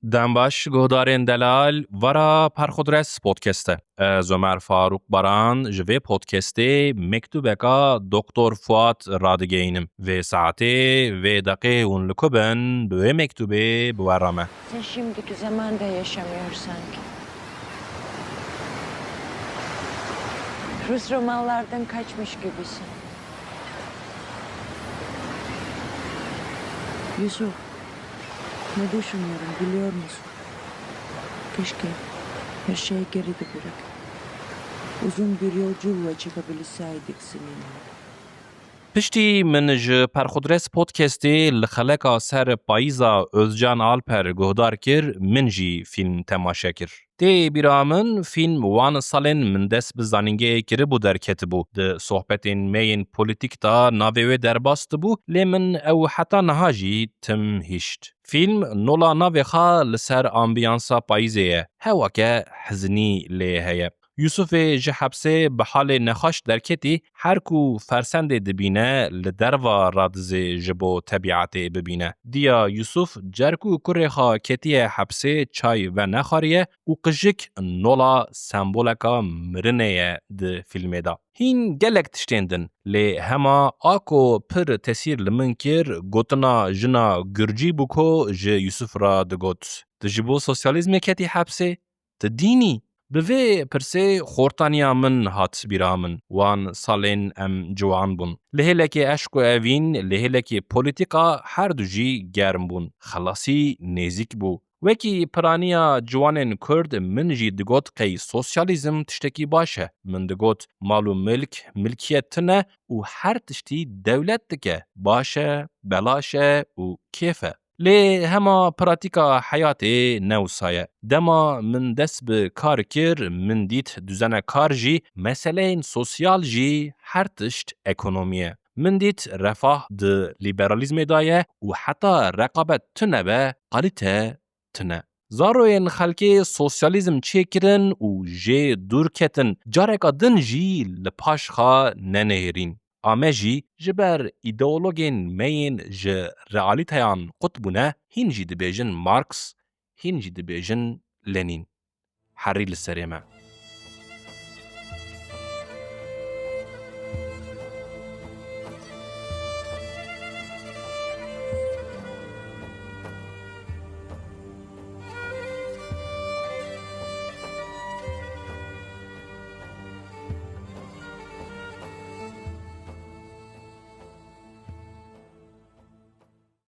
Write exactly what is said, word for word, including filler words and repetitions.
Dem baş, guhdarên delal, vara Perxudres Podcast e. Ez Ömer Faruk Baran ji vê podcastê mektubeka Doktor Fuat radigeynim. Vê saetê, vê deqê hûn li ku bin, bi wê mektubê bi we re me. Sen şimdiki zamanda yaşamıyor sanki. Rus romanlardan kaçmış gibisin. Yusuf, ne düşünüyorum biliyor musun? Keşke her şeyi geride bırakıp uzun bir yolculuğa çıkabilseydik seninle. Piştî min ji Perxudres Podcastê li xeleka ser payîza Özcan Alper guhdar kir, min jî fîlm temaşe kir. Tê bîra min fîlm wan salên min dest bi zanîngehê kiribû derketibû. Di sohbetên me yên polîtîk de navê wê derbas dibû, lê min ew heta niha jî tim hişt. Fîlm nola navê xwe li ser ambiyansa payîzê ye, hewake hizinî lê heye. Yusufê ji hepsê bi halê nexweş derketî, her ku fersendê dibîne, li derva radizê ji bo tebîetê bibîne. Diya Yusuf car ku kurê xwe ketiye hepsê çay venexwariye û qijik nola semboleka mirinê ye di fîlmê de. Hîn gelek tiştên din, lê hema a ku pir tesîr li min kir, gotina jina Gurcî bû ku ji Yusuf re digot, "Tu ji bo sosyalîzmê ketî hepsê?" Tu dînî? Bi vê pirsê xortaniya min hat bîra min. Wan salên em ciwan bûn. Li hêlekê eşq û evîn, li hêlekê polîtîka her du jî germ bûn. Xelasî nêzîk bû. Wekî piraniya ciwanên Kurd min jî digot qey sosyalîzm tiştekî baş e. Min digot, mal û milk, milkiyet tune û her tiştî dewlet dike. Baş e, belaş e û kêf e. Lê hema pratîka heyatê ne wisa ye. Dema min dest bi kar kir, min dît duzene kar jî, meseleyên sosyal jî, her tişt ekonomî ye. Min dît refah di lîberalîzmê de ye û heta reqabet tune be, kalîte tune. Zaroyên xelkê sosyalîzm çêkirin û jê dûr ketin, careka din jî li paş xwe nenihêrîn. A me jî ji ber îdeologên me yên ji realîteyan qut bûne, hîn jî dibêjin Marx, hîn jî dibêjin Lenîn. Herî li serê me.